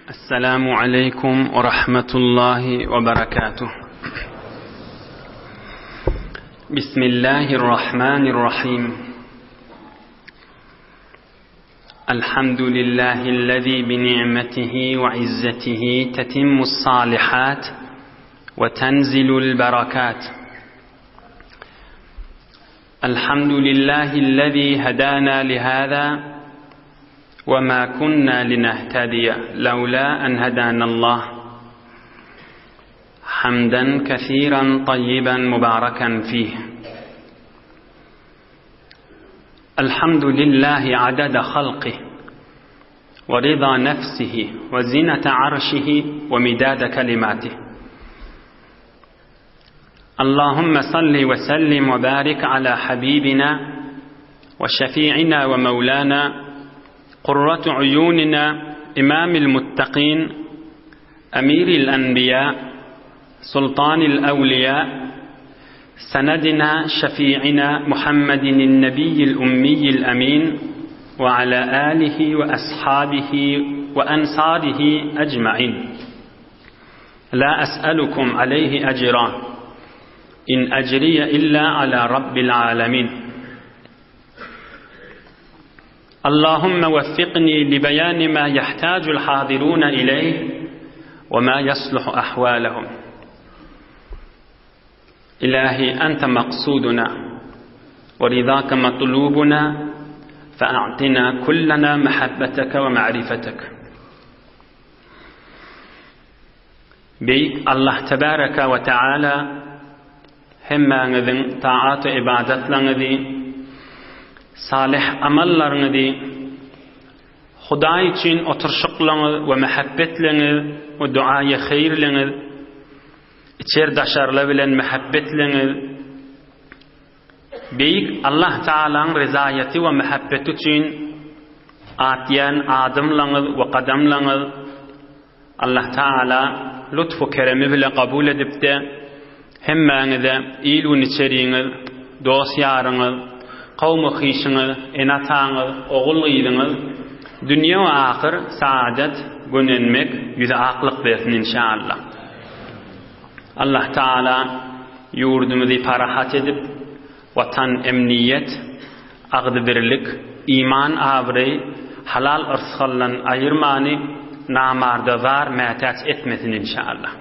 Esselamu aleýkum we rahmetullahi we berekatuh. Bismillahirrahmanirrahim. Elhamdülillahi'llezî bi ni'metihi we izzetihi tetimmus salihat we tenzilul berakat. Elhamdülillahi'llezî hedâna lihâzâ ve mâ kunnâ linehtediye levlâ en hedânallah. Hamden kesîren tayyiben mübâreken fîh. Elhamdülillahi adede halqih ve rıza nefsihi ve zinete arşihi ve midade kelimatih. Allahümme salli ve sellim ve barik ala habibina ve şefi'ina ve mevlana kurratu uyunina imamil muttaqin emiril enbiya sultanil evliya سندنا شفيعنا محمد النبي الأمي الأمين وعلى آله وأصحابه وأنصاره أجمعين لا أسألكم عليه أجرا إن أجري إلا على رب العالمين اللهم وفقني لبيان ما يحتاج الحاضرون إليه وما يصلح أحوالهم إلهي أنت مقصودنا ورضاك مطلوبنا فأعطنا كلنا محبتك ومعرفتك Beýik Allah tebaraka we taala hemmäňiziň taat-u ybadatlaryňyzy, salyh amallaryňyzy, Hudaý üçin oturyşyklaryňyz we mähebbetleňiz we duaýy heýrleňiz, içer-daşarla bilen mähebbetleňiz, Beýik Allah Tagalaň rezaýaty we mähebbeti üçin atýan adymlaňyz we gadamlaňyz Allah Tagala lutfu keremi bile kabul edipde hemmäňize il-gün içeriňiz, dost-ýaryňyz, kowmy-hyşyňyz, ene-ataňyz, ogul-gyzyňyz dünýe we ahyr saadet, gönenmek, ýüzi aklyk bersin inşaallah. Allah Tagala ýurdumyzy parahat edip, Watan emniýet, agzybirlik, iman abraý, halal yrsgaldan aýyrmany namarda zar mätäç etmesin inşallah.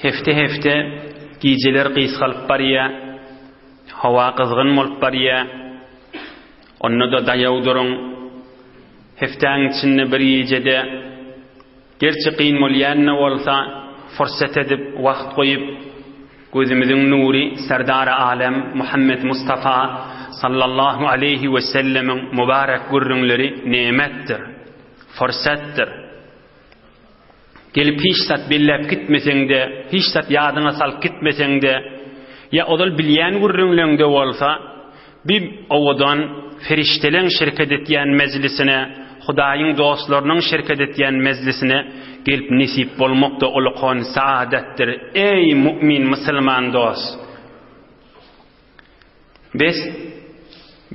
Hefte hefte gijeler gysgalyp barýa, howa gyzgyn bolup barýa. Onda-da daýaw duruň. Heftäň içinde bir gijede Gerçi kyn bolýan-da bolsa, fursat edip, wagt goýup, gözümiziň nury Serdary Alem Muhammet Mustafa sallallahu aleýhi we sellemiň mübarek gürrüňleri nemetdir, fursatdyr. Gelip hiç zat belläp gitmeseň-de, hiç zat ýadyňa salyp gitmeseň-de, ýa ozal bilýän gürrüňleň-de bolsa, Bir owadan perişdeleň şirket etýän mejlisine, Hudaýyň dostlarynyň şirket etýän mejlisine gelip nesip bolmak-da ullakan saadatdyr, eý, mu'min musulman dost! Bes,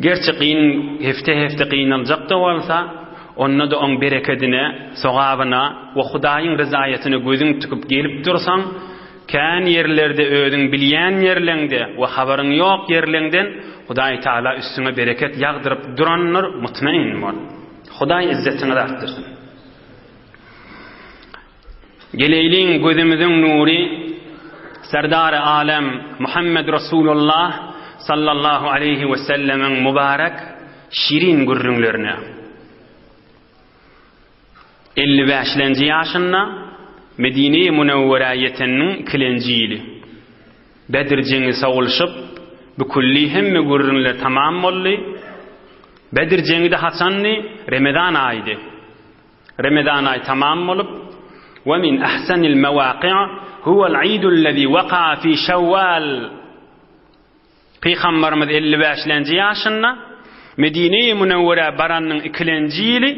gerçi kyn, hefte-hefte gynaljak-da bolsa, onda-da oň berekedine, sogabyna we Hudaýyň ryzaýatyna gözüň tikip gelip dursaň, Kän ýerlerde özüň bilýän ýerleňde we habaryň ýok ýerleňden Hudaý Taala üstüňe bereket ýagdyryp durandyr mutmain bol. Hudaý yzzetiňizi artdyrsyn. Geleýliň gözümiziň nury Serdary Alem Muhammed Rasulullah sallallahu aleýhi we sellemiň mübarek şirin gürrüňlerine. 50 bäşlenji ýaşynda Medine-i Münewwerä ýeteniniň ikilenji ýyly. Bedr jeňi sowulyşyp, bükülli hemme gürrüňler tamam boldy. Bedr jeňi-de haçandy? Remezan aýydy. Remezan aýy tamam bolup, Ve min ahsanil mewâki' huvel idul-lezî veka'a fî şewwâl. Pygamberimiz 55-lenji ýaşynda Medine-i Münewwerä baranynyň ikilenji ýyly,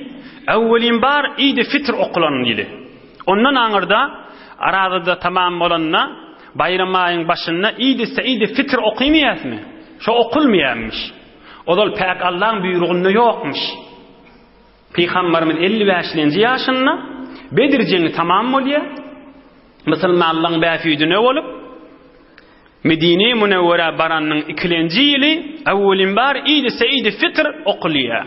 öwwelin bar Idi Fitr okulan ýyly. Ondan aňyrda Arazada tamam bolanda, baýram aýyň başynda Idi Seidi Fitr okymyýasmy? Şo okulmaýarmyş. Ozal päk Allaň buýrugynda ýokmuş. Pygamberimiz 55-lenji ýaşynda Bedir jeňi tamam bolýar. Musulmanlaryň bähbidine bolup, Medine-i Münewwerä baranynyň ikilenji ýyly awwelin bar Idi Seýidi Fitr okulýar.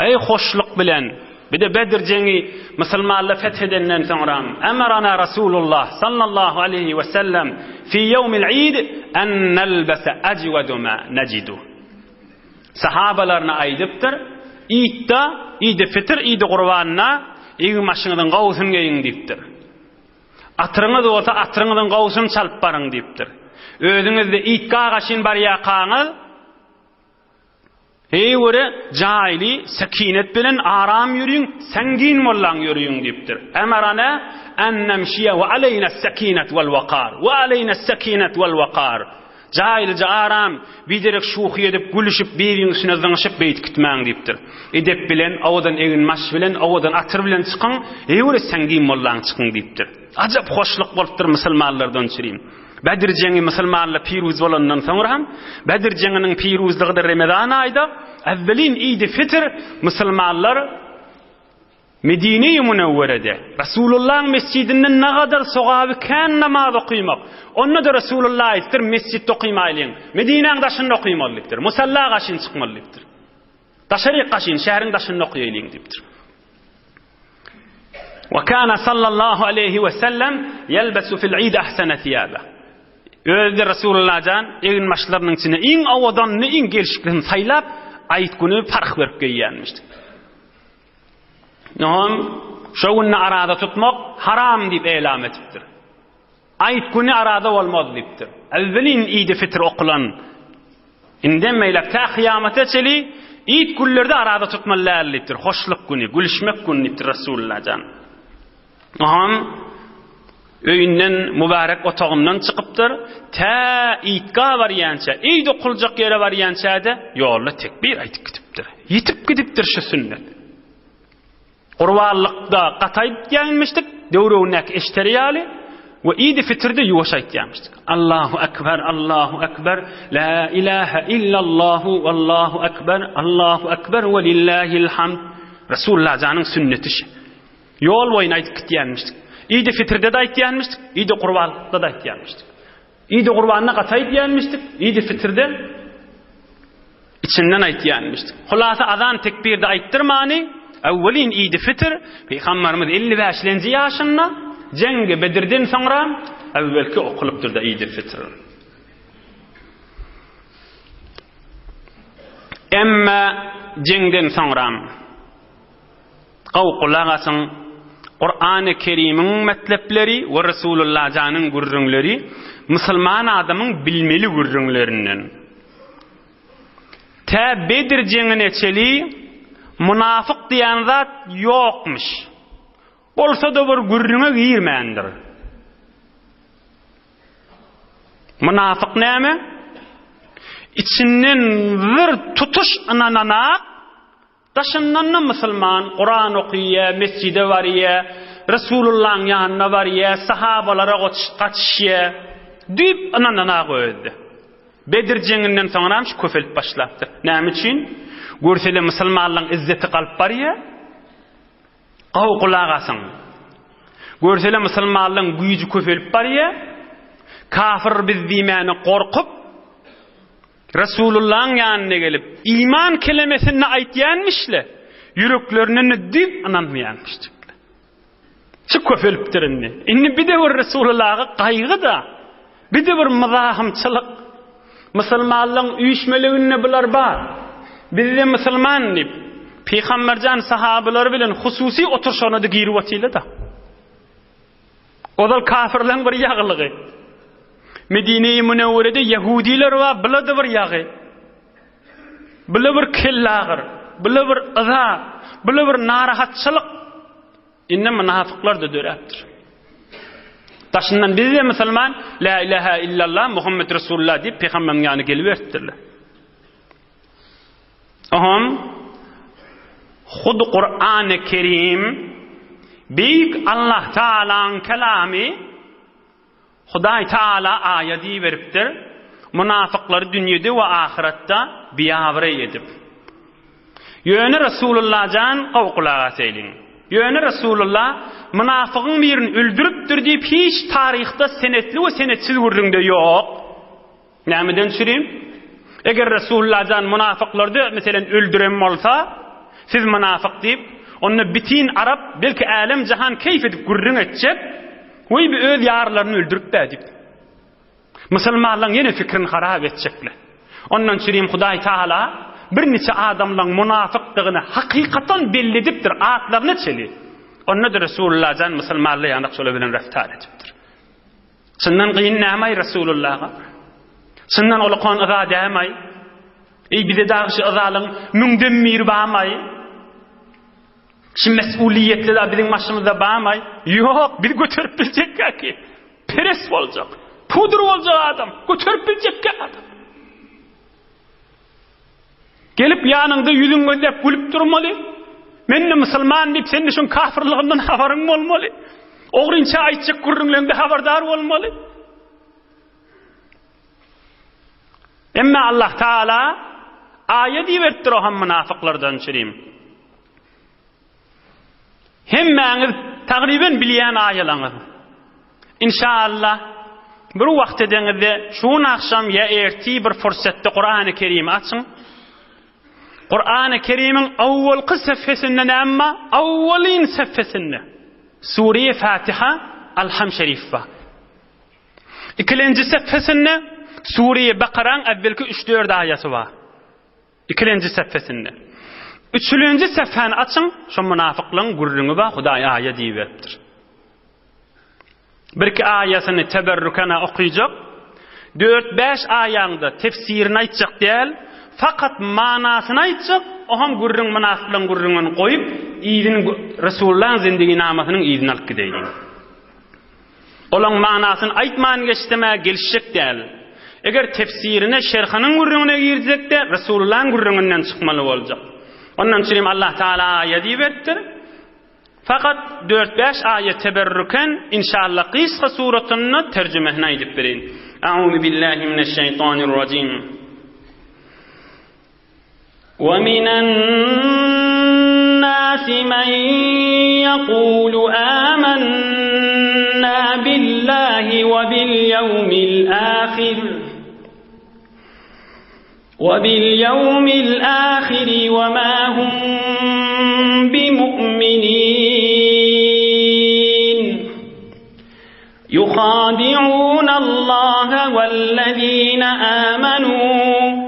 Eý hoşluk bilen, bir-de Bedir jeňi musulmanlar feth edenden soňra, Emerana Rasulullah sallallahu aleýhi we sellem fi ýewmil Id en nelbese ajwadu ma nejidu. Sahabalaryna aýdypdyr, Idde, Idi Fitr, Idi Gurbanda egin-başyňyzyň gowusyny geýiň diýipdir. Atyryňyz bolsa atyryňyzyň gowusyny çalyp baryň diýipdir. Özüňiz-de Idga gaşyn barýarkaňyz, Heý göre jaýly, sekinet bilen aram ýörüň, sängin mollaň ýörüň diýipdir. Emarana en nemşiýe we aleýna sekinet wel wakar. We aleýna sekinet wel wakar. Jaýlyja aram, biderek şuhy edip, gülüşip, biriň üstüne zyňyşyp beýdip gitmäň diýipdir. Edep bilen, owadan eginbaş bilen, owadan atyr bilen çykyň, heý göre sängin mollaň çykyň diýipdir. Ajap hoşluk bolupdyr musulmanlardan çürim. Bedir jeňi musulmanlar piruz bolandan soňra hem, Bedir jeňiniň piruzlygydyr Remezan aýda, äwwelin Idi Fitr musulmanlar Medine-i Münewwerede, Resulullahyň mesjidinde nagadar sogaby kän namaz okymak. Onda-da Resulullah aýdypdyr, mesjitde okymaýlyň, Medinäň daşynda okymaly diýipdir. Musalla gaşyn çykmaly diýipdir. Daşaryk gaşyn, şäheriň daşynda okaýalyň diýipdir. Wa kana sallallahu aleýhi we sellem ýelbesu fil id ahsana thiyabe. Özi Resulullah jan eginbaşlarynyň içinde iň owadanyny, iň gelşiklisini saýlap, aýt güni parh berip geýýänmiş. Noham şo günde araza tutmak haram diýip elam etipdir. Aýt güni araza bolmaz diýipdir. Äwwelin idi fitr okulan. Indem beýläk tä kyýamata çeli it günlerde araza tutmaly däl diýipdir. Hoşluk güni, gülüşmek güni diýipdir Resulullah jan. Oňam öýünden mübärek otagyndan çykypdyr. Tä itga barýança, eýd okuljak ýere barýança-da ýolda tekbir aýdyp gidipdir. Ýitip gidipdir şu sünnet. Gurbanlykda gaty aýtýanmyşdyk, döwregindäki eşiteri ýaly we Idi Fitrde ýuwaş aýtýanmyşdyk. Allahu ekber, Allahu ekber, la ilahe illallahu, Allahu ekber, Allahu ekber we lillahil hamd. Resulullah janyň sünneti şu. Ýol boýuna aýdyp gitýänmişdik. Idi Fitrde-de aýtýanmyşdyk, Idi Gurbanlykda-da aýtýanmyşdyk. Idi Gurbanda gaty aýdýanmyşdyk, Idi Fitrde içinden aýtýanmyşdyk. Hulasa azan tekbirde aýtdyrmany, awwelin Idi Fitr, Pygamberimiz 55-lenji ýaşynda, Jeňgi Bedirden soňra awwelki okulypdyr-da Idi Fitr. Emma jeňden soňram Gowy gulak asyň, Kurany Kerimiň metlepleri we Resulullah janyň gürrüňleri musulman adamyň bilmeli gürrüňlerinden. Tä Bedir jeňine çeli munafyk diýen zat ýokmyş. Bolsa-da bir gürrüňe girmändir. Mynafyk näme? Içinden bir tutuş ynananak Daşyndan-da musulman, Kuran okyýa, mesjide barýa, Resulullahyň ýanyna barýa, sahabalara gatyşýa diýip ynananak özi. Bedir jeňinden soňram şu köpelip başlapdyr. Näme üçin? Görsele musulmanlaryň izzeti galyp barýa. Gowy gulak asyň. Görsele musulmanlaryň güýji köpelip barýa. Kafir biz diýmäne gorkup, Resulullahyň ýanyna gelip, iman kelemesini aýtýanmyşle, ýüreklerinde düýp ynanmaýanmyşdykle. Şu köpelipdir indi. Indi bir-de bir Resulullaha gaýgy-da, bir-de bir myzahymçylyk. Musulmanlaryň üýşmeliginde bular bar. Biz-de musulman diýip, Pygamberjan sahabalary bilen hususy oturyşygyna-da girip otyla-da. Ozal kafirleň bir ýagylygy. Medine-i Münewwerede ýehudiler bar, bula-da bir ýagy. Bula bir kellagyr, bula bir yza, bula bir narahatçylyk. Indi mynafyklar-da döräpdir. Daşyndan biz-de musulman, La ilaha illallah, Muhammed Resulullah diýip pygamberiň ýanyna geliberipdirler. Oňam hut Kurany Kerim Beýik Allah Taalaň kelamy Hudaý Taala aýat iberipdir, munafyklary dünýede we ahyretde biabraý edip. Ýöne Resulullah jan gowy gulak asaýlyň. Ýöne Resulullah mynafygyň birini öldüripdir diýip hiç taryhda senetli we senetsiz gürrüňde ýok. Nämeden çürim? Eger Resulullah jan mynafyklarda meselen öldüren bolsa, siz mynafyk diýip, onda bitin arap, belki älem jahan keýf edip gürrüň etjek, Weý bi öz ýarlaryny öldürip-dä diýip. Musulmanlaň ýene fikrini harap etjekler. Ondan çürim Hudaý Tagala birniçe adamlaň munafykdygyny hakykatan belli edipdir, atlaryna çeli. Onda-da Resulullah jan musulmanlar ýanak şolar bilen reftar edipdir. Çyndan gyn nämaý Resulullaha? Çyndan olakan yza dämaý? Eý bize dagy şu yzalyň müňden biri bamaý? Şu mesuliýetli da biziň başymyzda bamaý? Ýok, biz göterip biljekkäki. Peres boljak, pudr boljak adam, göterip biljekkä adam. Gelip ýanyňda ýüzüň gözläp gülüp durmaly. Men-de musulman diýip, sen-de şoň kafirlygyndan habaryň bolmaly. Ogrynça aýtjak gürrüňleňde habardar bolmaly. Emma Allah Taala aýa diýip o ham mynafyklardan çirim. Hemmäňiz tagryben bilýän aýalaňyz. Inşallah bir wagt edeňizde şu gün agşam ýa ertir bir fursatda Kurany Kerimi açyň. Kurany Kerimiň awwalky sefhesinde näme bar? Awwalyn sefhesinde Sure Fatiha Alham Şerif bar. Ikilenji sefhesinde Sure Bakaraň awwelki 3-4 aýaty bar. Ikilenji sefhesinde. Üçülenji sefhäni açyň, şo mynafyklaryň gürrüňi bar, Hudaý aýa diýiberipdir. Birki aýasyny teberrükena okyjak, dört-bäş aýaňda tefsirini aýtjak däl, fakat manasyny aýtjak, oham gürrüň mynafyklaryň gürrüňini goýup, yzyny Resulullahyň zindiginamasynyň yzyny alyp gideýliň. Olaň manasyny aýtman geçsem-ä gelişjek däl. Eger tefsirine, şerhiniň gürrüňine girsek-de, Resulullahyň gürrüňinden çykmaly boljak. Ondan üçin hem Allah Tagala aýat iberipdir. Fakat dört-bäş aýat teberrüken, inşallah gysga suratynda terjimesini aýdyp bereýin. A'uzu billahi mineşşeýtanirrajim. وَمِنَ النَّاسِ مَن يَقُولُ آمَنَّا بِاللَّهِ وَبِالْيَوْمِ الْآخِرِ وَبِالْيَوْمِ الْآخِرِ وَمَا هُم بِمُؤْمِنِينَ يُخَادِعُونَ اللَّهَ وَالَّذِينَ آمَنُوا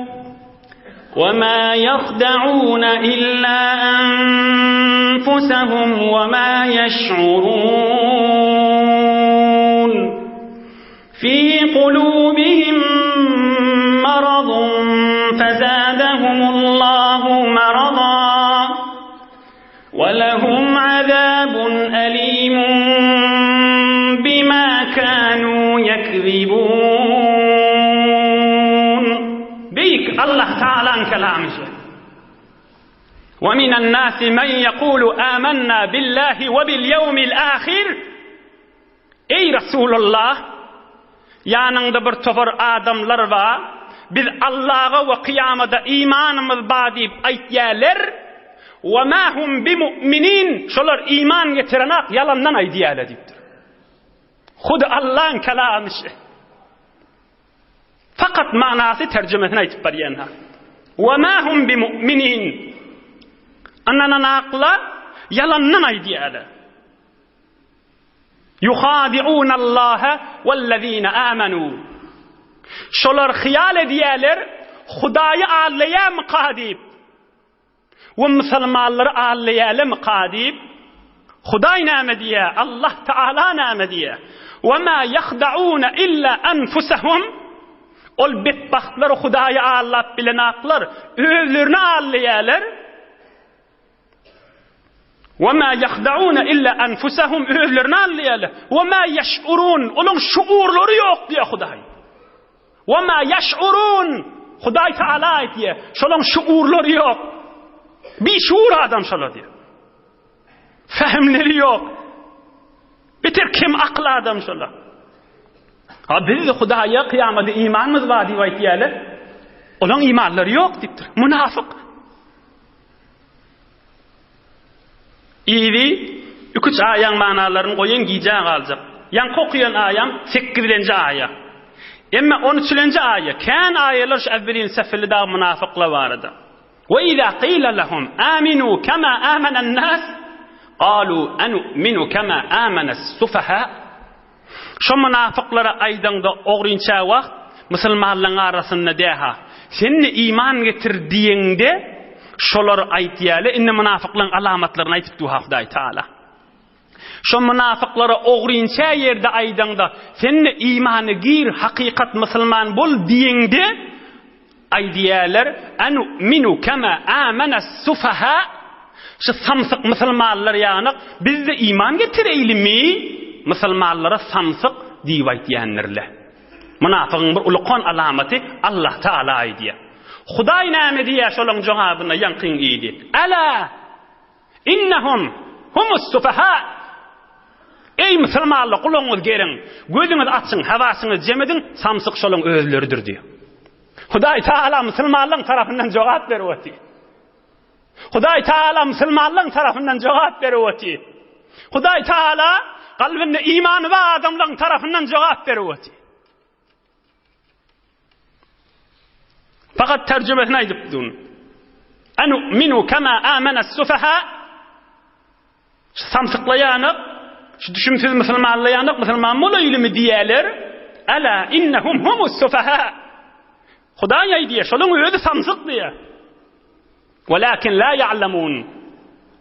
وَمَا يَخْدَعُونَ إِلَّا أَنفُسَهُمْ وَمَا يَشْعُرُونَ فِي قُلُوبِهِم مَّرَضٌ فَزَادَهُمُ اللَّهُ مَرَضًا وَلَهُمْ عَذَابٌ أَلِيمٌ بِمَا كَانُوا يَكْذِبُونَ Beýik Allah Tagalaň kelamy şu. وَمِنَ النَّاسِ مَنْ يَقُولُ آمَنَّا بِاللَّهِ وَبِالْيَوْمِ الْآخِرِ Eý, Resulallah! Ýanyňda bir topar adamlar bar, Biz Allaha we kyýamada imanymyz bar diýip aýtýarlar, Wa ma hum bimu'minin, şolar iman getirenak, ýalandan aýdýarlar diýipdir. Hudy Allaň kelamy şi. Fakat manasy terjimesini aýdyp barýan ha. Wa ma hum bimu'minin. Ynananaklar ýalandan aýdýarlar. Ýuhadi'unallaha wellezine amanu. Şolar hyýal edýärler, Hudaýy aldaýarmyka diýip we musulmanlary aldaýarlarmyka diýip. Hudaý näme diýýär? Allah Taala näme diýýär? Wa ma ýahdauna illa anfusahum. Ol betbagtlar Hudaýy aldap bilenaklar, özlerini aldaýarlar. Wa ma ýahdauna illa anfusahum özlerini aldaýarlar. Wa ma ýeş'urun olaň şuurlary ýok diýýär Hudaý. Wa ma ýeş'urun Hudaý Taala aýtýar, şolaň şuurlary ýok. Bişuur adam şolar diýýär. Fähimleri ýok. Beter kem akyl adam şolar. Ha biz Hudaýa kyýamada imanymyz bar diýip aýtýarlar. Olaň imanlary ýok diýipdir. Munafyk. Yzy, iki-üç aýaň manalaryny goýaýyn gijä galjak. Ýaňky okaýan aýam sekizlenji aýa. Emma on üçülenji aýa, kän aýalar şu äwwelin sefili dagy mynafyklar barada. Ve izâ qîle lehum âminû kemâ âmenen-nâs, galû enu'minu kemâ âmenes-sufehâ. Şo mynafyklara aýdaňda ogrynça wagt musulmanlaryň arasynda däha, sen-de iman getir diýeňde şolar aýtýarlar, indi mynafyklaryň alamatlaryny aýtyp dur-ha Hudaý Taala. Şo mynafyklara ogrynça ýerde aýdaňda, sen-de imana gir, hakykat musulman bol diýeňde, Aýdýarlar, Anu'minu kema amenes-sufaha, Şu samsyk musulmanlar ýanak, biz-de iman getireýlimi? Musulmanlara samsyk diýip aýtýandirler. Mynafygyň bir ulukan alamaty Allah Taala aýdýar. Hudaý näme diýýär şolaň jogabyna ýaňkyň idi. Ala! Innehum humus-sufaha! Eý musulmanlar, gulagyňyzy geriň, gözüňizi açyň, hawasyňyzy jem ediň, samsyk şolaň özleridir diýýär. Hudaý Taala musulmanlaryň tarapyndan jogap berip otyr. Hudaý Taala musulmanlaryň tarapyndan jogap berip otyr. Hudaý Taala kalbynda imany bar adamlaryň tarapyndan jogap berip otyr. Fakat tercümesini aýdyp durun. Enu'minu kema amenes-sufaha Şu samsyklaýanak, şu düşümsiz musulmanlaýanak musulman bolaýlymy diýýärler. Ala innehum humus-sufaha. Hudaý aýdýar, şolaň özi samsyk diýýär. Walakin la ya'lamun.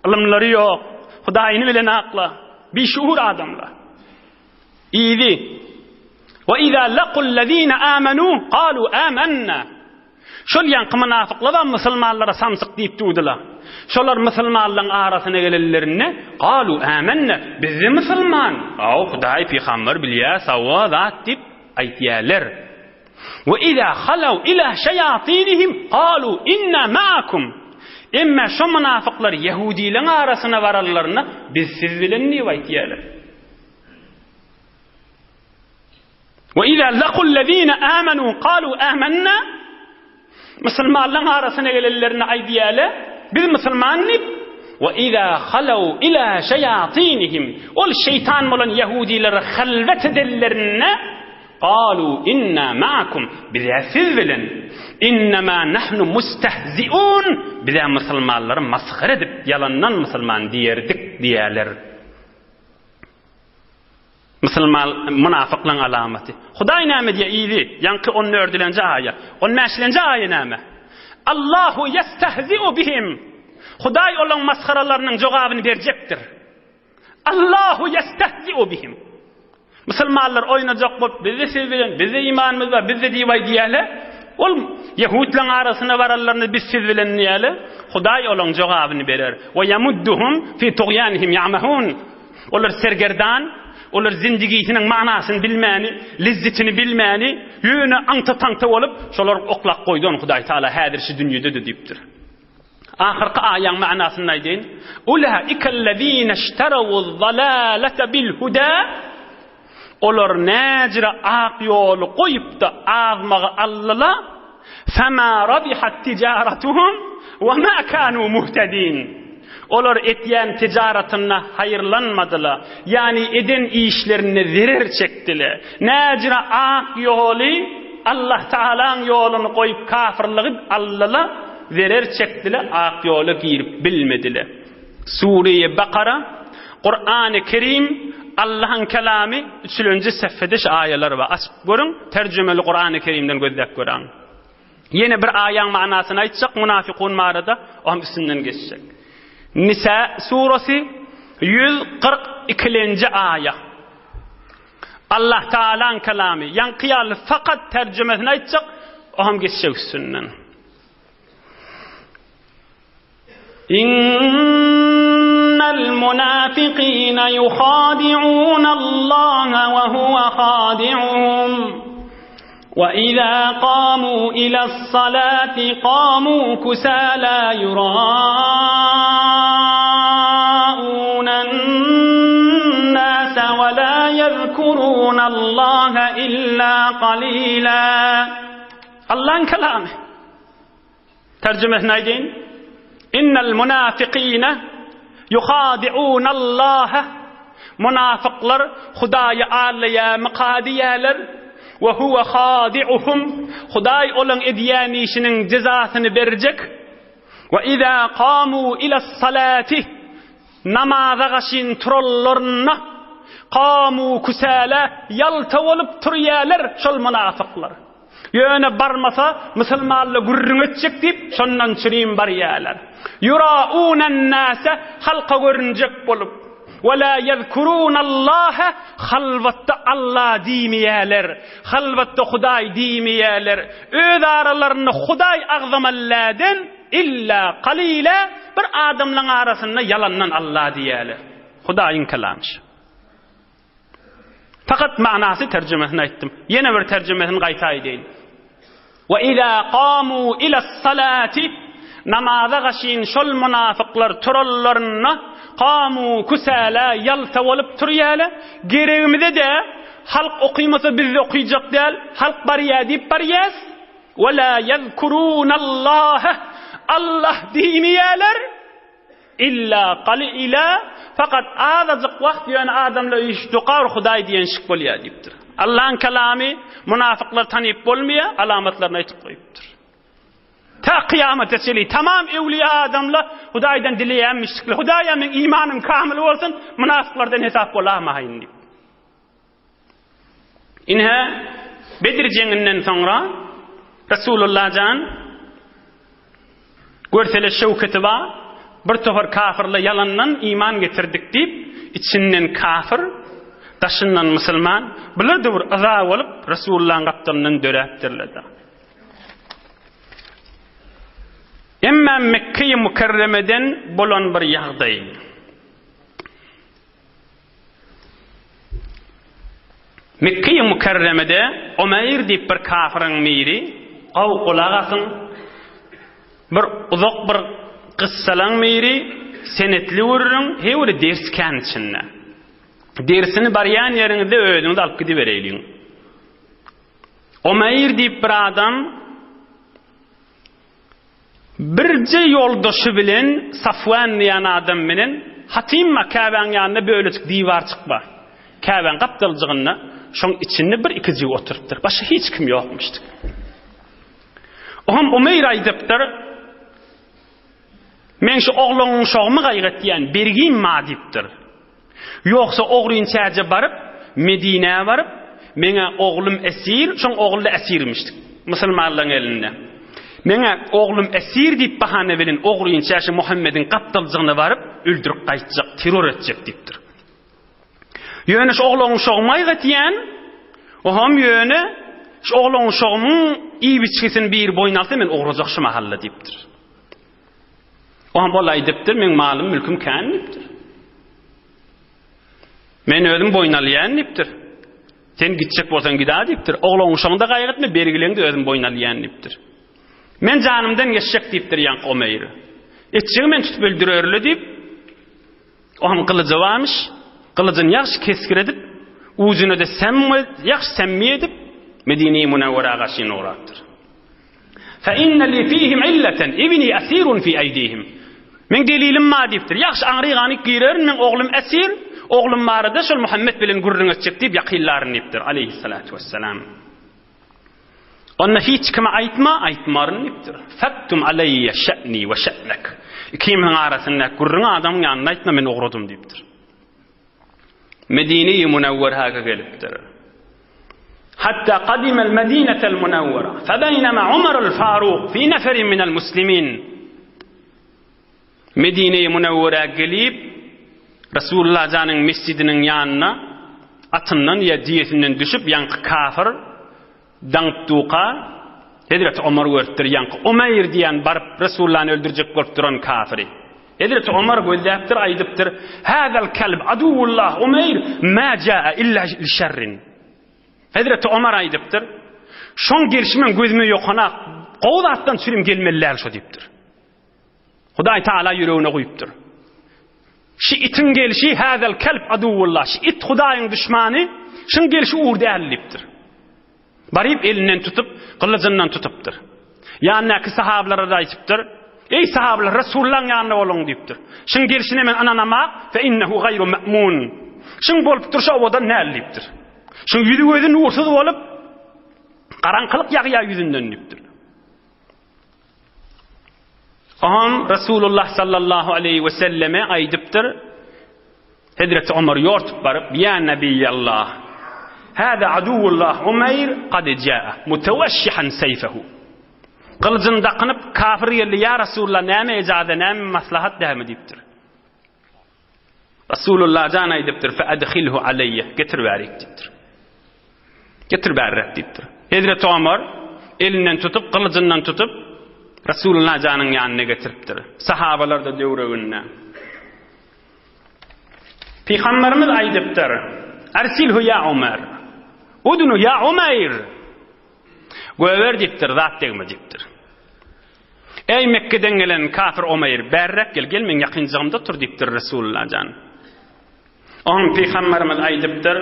Ylymlary ýok. Hudaýyny bilen akla. Bişuur adamlar. Yzy. Wa iza laqul lezina amanu qalu amanna. Şol ýaňky mynafyklaram musulmanlara samsyk diýip durdylar. Şolar musulmanlaryň arasyna gelenlerinde galu amanna, biz-de musulman. Aw, Hudaý, pygamber bilýär, sawa zat diýip aýtýarlar. Wa iza halaw ila şaýatinihim galu inna ma'akum. Emma şo mynafyklar ýehudileň arasyna baranlarynda biz siz bilen diýip aýtýarlar. Wa iza laqul lezina amanu qalu amanna Musulmanlaryň arasyna gelenlerinde aýdýarlar, biz musulman diýip, wa iza halaw ila şaýatinihim ol şeýtan bolan ýahudilere halwet edenlerinde qalu inna ma'akum biz-ä siz bilen innema nahnu mustehziun biz-ä musulmanlary masgara edip ýalandan musulman diýerdik diýerler. Musulman mynafyklaň alamaty. Hudaý näme diýýär yzy, ýaňky on dördülenji aýa. On bäşilenji aýa näme? Allahu ýestehzi'u bihim. Hudaý olaň masgaralarynyň jogabyny berjekdir. Allahu ýestehzi'u bihim. Musulmanlar oýnajak bolup, bizde siz bilen, bizde imanymyz bar, bizde diýip aýdýarlar. Ol ýehudlaryň arasyna baranlarynda biz siz bilen diýýärler. Hudaý olaň jogabyny berer. Wa ýamudduhum fi tugýanihim ýa'mahun. Olar sergerdan, olar zindigisiniň manasyny bilmäni, lezzetini bilmäni, ýöne aňta-taňta bolup, şolar oklap goýdy ony Hudaý Taala häzir şu dünýede-de diýipdir. Ahyrky aýaň manasyny aýdaýyn. Ulaikellezine-şterawuz-zalalete bil-huda Olar näjire ak ýoly goýup-da azmagy aldylar, Fema rabihat tijaratuhum we ma kanu muhtedin. Olar etýän tijaratynda haýyrlanmadylar, ýagny eden işlerinde zerer çekdiler. Näjire ak ýoly, Allah Tagalaň ýoluny goýup kafyrlygy aldylar, zerer çekdiler, ak ýola girip bilmediler. Sure-i Bakara, Kurany Kerim, Allahyň kelamy, üçülenji sefede şu aýalar bar. Açyp görüň, terjümeli Kurany Kerimden gözläp göräň. Ýene bir aýaň manasyny aýtjak munafykun barada, o hem üstünden geçjek. Nisa suresi 142-nji aýa. Allah Taalaň kelamy, ýaňky ýaly fakat terjümesini aýtjak, o hem geçjek üstünden. Innel munafikine yuhadi'unallaha ve huve hadi'uhum. Ve izâ kâmû ile's-salâti kâmû kusâlâ yurâûnen-nâse ve lâ yezkurûnallaha illâ qalîlâ. Allahyň kelamy. Terjimesini aýdaýyn. Innel munafikine. Ýuhadi'unallaha Munafyklar Hudaýy aldaýarmyka diýýärler. Wa huwa hadi'uhum Hudaý olaň edýän işiniň jezasyny berjek. Wa iza kamu ilas-salati Namaza gaşyn turanlarynda kamu kusala ýalta bolup turýarlar şol munafyklar. Ýöne barmasa musulmanla gürrüň etjek diýip şondan çürim barýarlar. Ýuraunen-nase halka görünjek bolup. Ve la ýezkurunallaha halwatda Alla diýmeýärler. Halwatda Hudaý diýmeýärler. Öz aralarynda Hudaý agzamalladen illa qalila bir adamlaň arasynda ýalandan Alla diýýärler. Hudaýyň kelamy şu. Fakat manasy terjimesini aýtdym. Ýene bir terjimesini gaýta aýdaýyn. Wa iza qamu ila salati namaza gaşyn şol munafyklar turallarynda qamu kusala ýalta bolup turýarlar. Geregimize de halk okymasa biz de okyjak däl, halk barýar diýip barýas. Wa la ýezkurunallaha Allah diýmeýärler. Illa qalila, fakat azajyk wagt ýöne adamlar üýşüp dokar Hudaý diýenşik bolýar diýipdir. Allaň kalamy munafyklar tanyp bolmaýar, alamatlaryny aýtyp goýupdyr. Ta kyýamata çenli tamam öwliýa adamlar Hudaýdan dileýänmişdikler. Hudaýa meň imanym kamyl bolsun, munafyklardan hesap bolamaýyn diýip. Ine, Bedir jeňinden soňra Resulullah jan görsele şöwketi bar, bir topar kafirler ýalandan iman getirdik diýip, içinden kafir, daşyndan musulman, bular-da bir yza bolup Resulullahyň gapdalyndan döräpdirler-de. Emma Mekge-i Mükerremeden bolan bir ýagdaý. Mekge-i Mükerremede Umeýr diýip bir kafyryň biri, gowy gulak asyň, bir uzak bir kyssalaň biri, senetli gürrüň, heý ders kän içinde. Dersini barýan ýeriňizde özüňiz alyp gidibereýliň. Umeýr diýip bir adam Birje ýoldaşy bilen Safwan diýen adam bilen Hatymma Käbäň ýanynda bölejik diwarjyk bar. Käbäň gapdaljygynda şoň içinde bir ikijigi oturypdyr. Başga hiç kim ýokmuşdyk. Oňam Umeýr aýdypdyr, Men şu ogluň uşagymy gaýgy etýän, bergim bar diýipdir. Ýogsa ogryn çäje baryp, Medinä baryp, Meň-ä oglum esir, şoň ogly-da esirmişdik, musulmanlaryň elinde. Meň-ä oglum esir diýip bahana bilen ogryn çäşe Muhammediň gapdaljygyna baryp, öldürip gaýtjak, terror etjek diýipdir. Ýöne şu oglan uşagymy aýgatýan, oham ýöne şu oglan uşagymyň iýip-içgisini biri boýun alsa men ugrajak şu mahalla diýipdir. Oňa ol aýdypdyr, meň malym, mülküm kän diýipdir. Men özüm boýun alýan diýipdir. Sen gitjek bolsaň gida diýipdir. Oglan uşagyňda gaýgy etme, bergileňde özüm boýun alýan diýipdir. Men janymdan geçjek diýipdir ýaňky Omeýr. Etjegi men tutup öldürerli diýip, oňam gylyjy barmyş. Gylyjyny ýagşy kesgir edip, ujuna-da sem ýagşy semmi edip, Medine-i Munawwara garşy ugrapdyr. Fe inne li fihim illeten, ibni esirun fi eýdihim. Meň delilim bar diýipdir. Ýagşy aňry ganyk girerin, meň oglum esir, oglum barada şol Muhammet bilen gürrüň etjek diýip ýakynlaryn diýipdir, aleýhissalatu wessalam. Onda hiç kime aýtma, aýtmaryn diýipdir. Fektum aleýye şe'ni we şe'nek. Ikimiziň arasyndaky gürrüňi adamyň ýanynda aýtma, men ugradym diýipdir. Medine-i Munawwerhä gelipdir. Hatta kadimel Medinetel Munawwera. Febeynema Umarul Faruk fi neferin minel muslimin. Medine-i Munawwerä gelip, Resulullah janyň mesjidiniň ýanyna atyndan ýa düýesinden düşüp, ýaňky kafir Daňyp duka, Hezreti Omar görüpdir, ýaňky Umeýr diýen baryp Resulullany öldürjek bolup duran kafiri. Hezreti Omar gözläpdir, aýdypdyr, Häzäl kelb aduwullah Umeýr mä jaa illa li şerrin. Hezreti Omar aýdypdyr, Şoň gelşi meň gözüme ýokanak, gowy zatdan çürim gelmeli däl şo diýipdir. Hudaý Taala ýüregine guýupdyr. Şi itiň gelşi häzäl kelb aduwullah, şi it Hudaýyň duşmany, şiň gelşi ugur däl diýipdir. Baryp elinden tutup, gylyjyndan tutupdyr. Ýanyndaky sahabalara-da aýtypdyr. Eý sahabalar, Resulullahyň ýanynda boluň diýipdir. Şuň gelşine men ynanamak, fe innehu gaýru me'mun. Şuň bolup durşy owadan däl diýipdir. Şuň ýüzi gözi nursyz bolup, garaňkylyk ýagýar ýüzünden diýipdir. Oňam Resulullah sallallahu aleýhi we selleme aýdypdyr. Hezreti Omar ýortup baryp, Ýa Nebiýallah, hâzâ aduwwullah Umeýr kad jâe, mutewşşihan seýfehu. Gylyjyny dakynyp, kafir geldi, Ýa Resulullah, näme ejaza, näme maslahat dämi diýipdir. Resulullah jan aýdypdyr, Fe edhilhu aleýye, getir bärik diýipdir. Getir bärräk diýipdir. Hezreti Omar elinden tutup, gylyjyndan tutup, Resulullah janyň ýanyna getiripdir. Sahabalar-da döwreginde. Pygamberimiz aýdypdyr, Ersilhu ýa Omar. Udnu ýa Umeýr. Göber diýipdir, zat degme diýipdir. Eý Mekgeden gelen kafir Umeýr, bärräk gel, gel meň ýakynjygymda otur diýipdir Resulullah jan. Oňa pygamberimiz aýdypdyr,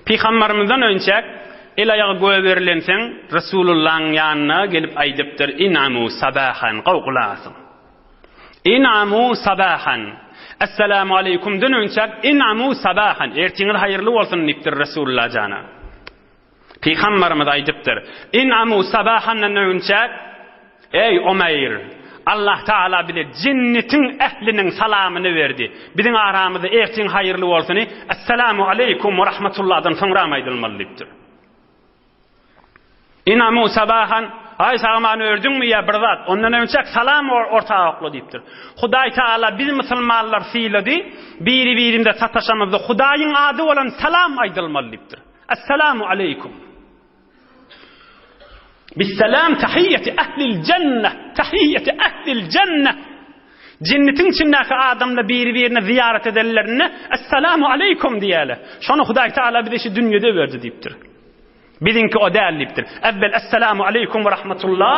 Pygamberimizden önçäk el-aýagy göberilenseň Resulullahyň ýanyna gelip aýdypdyr, Inamu sabahan, gowy gulak asyň. Inamu sabahan. Essalamu aleýkumdan önçäk inamu sabahan, ertiňiz haýyrly bolsun diýipdir Resulullah jana. Pygamberimiz aýdypdyr, Inamu sabahandan öňçäk, Eý, Umeýr! Allah Tagala bize jennetiň ähliniň salamyny berdi. Biziň aramyzda ertiň haýyrly bolsuny Essalamu aleýkum we rahmetullahdan soňram aýdylmaly diýipdir. Inamu sabahan, Aý, sag-aman ördüňmi ýa bir zat, ondan öňçäk salam orta okla diýipdir. Hudaý Tagala biz musulmanlary sylady, biri-birimize sataşamyzda Hudaýyň ady bolan salam aýdylmaly diýipdir. Essalamu aleýkum. Bissalam tahiýýeti ehlil jenne, tahiýýeti ehlil jenne. Jennetiň içindäki adamlar biri-birine zyýarat edenlerinde Essalamu aleýkum diýýärler. Şony Hudaý Tagala bize şu dünýede berdi diýipdir. Biziňki o däl diýipdir. Äwwel Essalamu aleýkum we rahmetullah,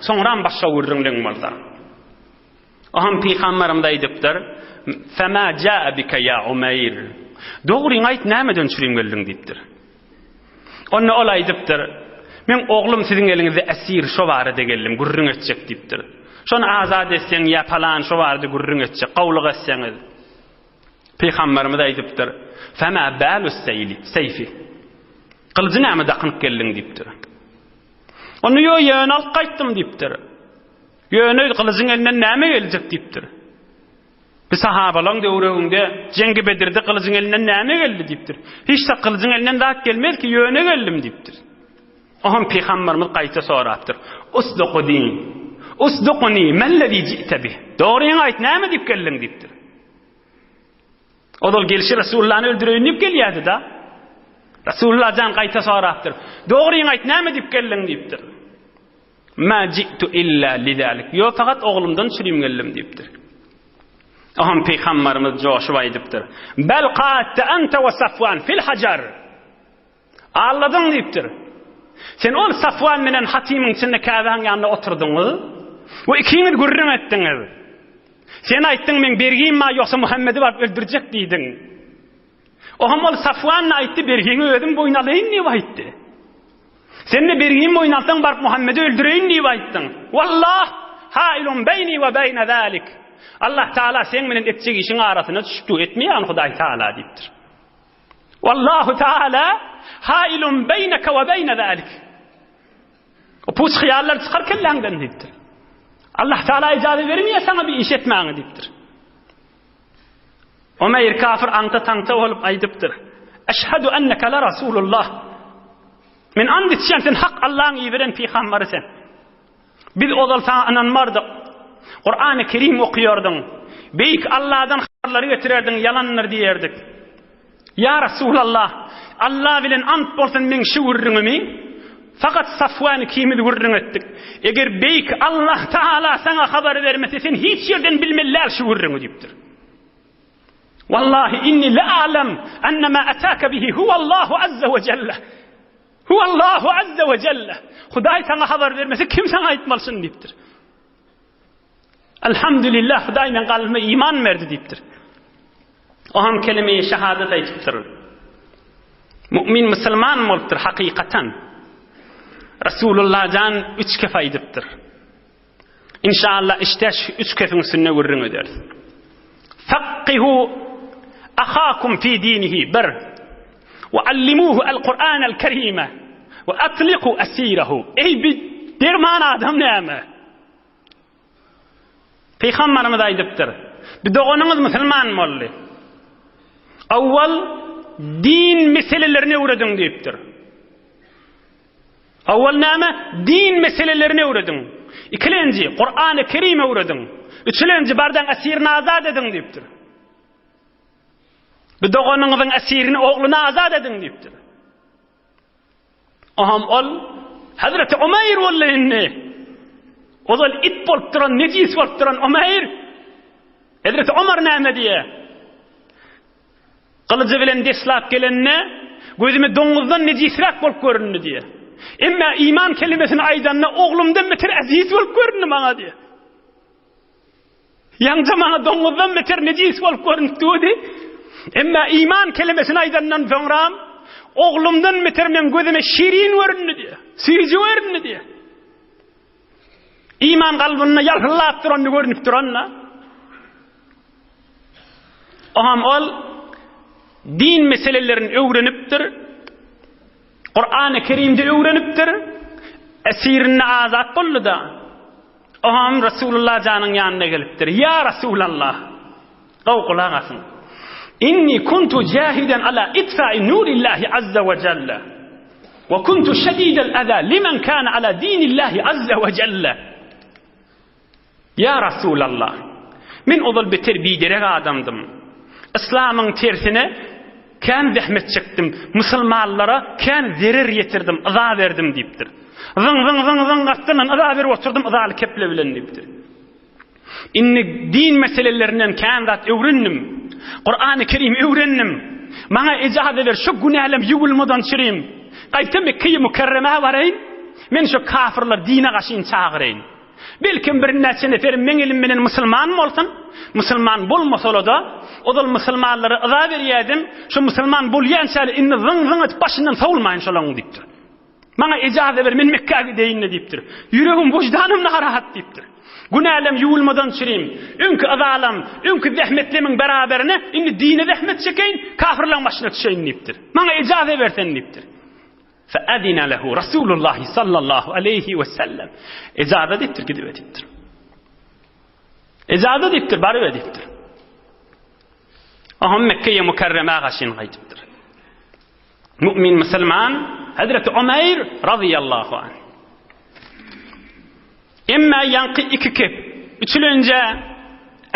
soňram başga gürrüňliň bolsa. Oňam pygamberimiz aýdypdyr, Fema jaa bika ýa Umeýr? Dogryňy aýt, nämeden çürim geldiň diýipdir. Onda ol aýdypdyr, Meň oglum siziň eliňizde esir, şo barada geldim, gürrüň etjek diýipdir. Şony azat etseň ýa palan şo barada gürrüň etjek, gowulyk etseňiz. Pygamberimiz aýdypdyr, Fema balus seýfi? Gylyjy näme dakynyp geldiň diýipdir. Onda ýo ýöne alyp gaýtdym diýipdir. Ýöne gylyjyň elinden näme geljek diýipdir. Bir sahabalaň döwreginde Jeňgi Bedirde gylyjyň elinden näme geldi diýipdir. Hiç zat gylyjyň elinden zat gelmez ki, ýöne geldim diýipdir. Oňam pygamberimiz gaýta sorapdyr. Usdukuni. Usdukuni mellezi ji'te bih. Dogryňy aýt, näme diýip geldiň diýipdir. Ozal gelşi Resulullany öldüreýin diýip gelýärdi-da. Resulullah jan gaýta sorapdyr. Dogryňy aýt, näme diýip geldiň diýipdir. Ma ji'tu illa lidalik. Ýo, fakat oglumdan çürim geldim diýipdir. Oňam pygambarymyz joşup aýdypdyr. Bel qa'atte ente we Safwan fil hajar. Alladyň diýipdir. Sen ol Safwan menen Hatymyň içinde Käbäň ýanynda oturdyňyz we ikiňiz gürrüň etdiňiz. Sen aýtdyň meň bergim bar ýogsa Muhammedi baryp öldürjek diýdiň. Oňam ol Safwan-da aýtdy bergiňi özüm boýun alaýyn diýip aýtdy. Sen-de bergimi boýun alsaň baryp Muhammedi öldüreýin diýip aýtdyň. Wallah, hailun beýni we beýne zalik. Allah Taala seň bilen etjek işiň arasyna düşüp dur, etmeýän Hudaý Taala diýipdir. Wallahu Taala hailun beýneke we beýne zalik. O puç hyýallar çykar kelläňden diýipdir. Allah Taala ijaza bermeýär saňa bir iş etmäňe diýipdir. Umeýr kafir aňta-taňta bolup aýdypdyr, Eşhedü enneke le Rasulullah. Men and içýän, sen hak Allaň iberen pygambary sen. Biz ozal saňa ynanmardyk. Kurany Kerim okaýardyň. Beýik Alladan habarlary getirerdiň, ýalandyr diýerdik. Ýa Rasulallah, Alla bilen ant bolsun meň şu gürrüňimi fakat Safwan ikimiz gürrüň etdik. Eger beýik Allah Taala saňa habar bermese sen hiç ýerden bilmeli däl şu gürrüňi diýipdir. Wallahi inni la a'lam enne ma ataka bihi huwallahu azza we jelle. Huwallahu azza we jelle. Hudaý saňa habar bermese kim saňa aýtmaly şuny diýipdir. Elhamdülillah Hudaý meň kalbyma iman berdi diýipdir. O hem kelime-i şehadet aýdypdyr. Mu'min musulman bolupdyr hakykatan. Resulullah jan üç kef aýdypdyr. Inşallah işde şu üç kefiň üstünde gürrüň ederis. Fakkihu ahakum fi dinihi bir. Ve allimuhu el Kur'an el kerime. Ve atliku esirahu. Ey bir derman adam näme? Pygamberimiz aýdypdyr. Bir doganyňyz musulman boldy. Awwal din meselelerini öwrediň diýipdir. Owal näme? Din meselelerini öwrediň. Ikilenji, Kurany Kerim öwrediň. Üçülenji, bardaň esirini azat ediň diýipdir. Bir doganyňyzyň esirini, ogluny azat ediň diýipdir. Oham ol Hazreti Umaýr boldy indi. Ozal it bolup duran, nejis bolup duran Umaýr. Hazreti Omar näme diýýär? Gylyjy bilen deslap gelende, gözüme doňuzdan nejisräk bolup göründi diýýär. Emma iman kelimesini aýdanda oglumdan beter eziz bolup göründi maňa diýýär. Ýaňja maňa doňuzdan beter nejis bolup görünip durdy. Emma iman kelimesini aýdandan soňram oglumdan beter meň gözüme şirin göründi diýýär. Süýji göründi diýýär. Iman kalbynda ýalpyldap durany görünip duranda. Oňam ol din meselelerini öwrenipdir. Kur'an-ı Kerimde öwrenipdir. Esirinde azat boldy-da. Oňam Resulullah janyň ýanyna gelipdir. Ýa Resulallah! Gowy gulak asyň. Inni kuntu jahiden ala itfa'i nurillahi azza we jalla. Wa kuntu şedidel aza limen kana ala dinillahi azza we jalla. Ýa Rasulallah! Men ozal beter biderek adamdym. Yslamyň tersine kän zähmet çekdim, musulmanlara kän zerer ýetirdim, yza berdim diýipdir. Zyň, zyň, zyň, zyň gapdaldan yza berip oturdym yzaly keple bilen diýipdir. Indi din meselelerinden kän zat öwrendim. Kurany Kerim öwrendim. Maňa ejaza ber, şu günälem ýuwulmadan çürim. Gaýta Mekgeýi Mükerremä baraýyn, men şu kafyrlar dine gaşyn çagyraýyn. Belkem birnäçe nefer meň elim bilen musulman bolsun, musulman bolmasala-da, ozal musulmanlara yza berýärdim, şu musulman bolýançaly indi zyň-zyň edip başyndan sowulmaýyn şolaň diýipdir. Maňa ejaza ber, men Mekgä gideýin-le diýipdir. Ýüregim, wyždanym narahat diýipdir. Günälem ýuwulmadan çürim. Öňki yzalam, öňki zähmetlemiň beraberine indi dine zähmet çekeýin, kafyrlaň başyna düşeýin diýipdir. Maňa ejaza ber sen diýipdir. Fe'ezine lehu Resulullah sallallahu aleyhi ve sellem. Ejaza diýipdir, gidibe diýipdir. Ejaza diýipdir, barybe diýipdir. Oňa Mekkeýe Mükerremä gaşyn gaýdypdyr. Mümin musulman Hazreti Umeýr radiyallahu anh. Emma ýaňky iki kep üçülenje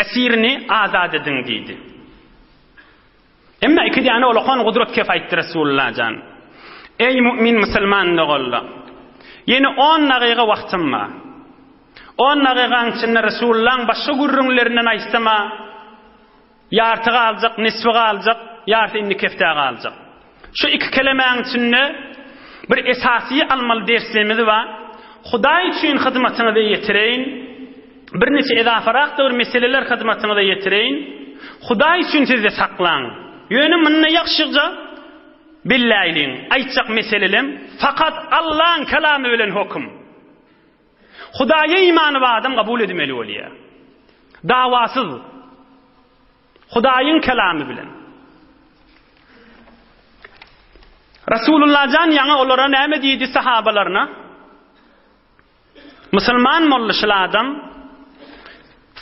esirini azat ediň diýdi. Emma iki däne olakan gudrat kef aýtdy Resulullah jan. Eý mümin musulman doganlar! Ýene on dagyga wagtym bar. On dagygaň içinde Resulullahyň başga gürrüňlerinden aýtsam-a, Ýarty galjak, nisbi galjak, ýarty indi keftä galjak. Şu iki kelemäň içinde bir esasy almaly derslerimiz bar. Hudaý üçin hyzmatyňyza ýetireýin. Birniçe ezafarak-da bir meseleler hyzmatyňyza ýetireýin. Hudaý üçin sizde saklaň. Ýöne munda ýagşyja belläýliň. Aýtjak meselelem fakat Allaň kelamy bilen höküm. Hudaýa imany bar adam kabul edmeli bolýar. Dawasyz. Hudaýyň kelamy bilen. Rasulullah jan ýaňy olara näme diýdi sahabalaryna? Musulman boldy şul adam.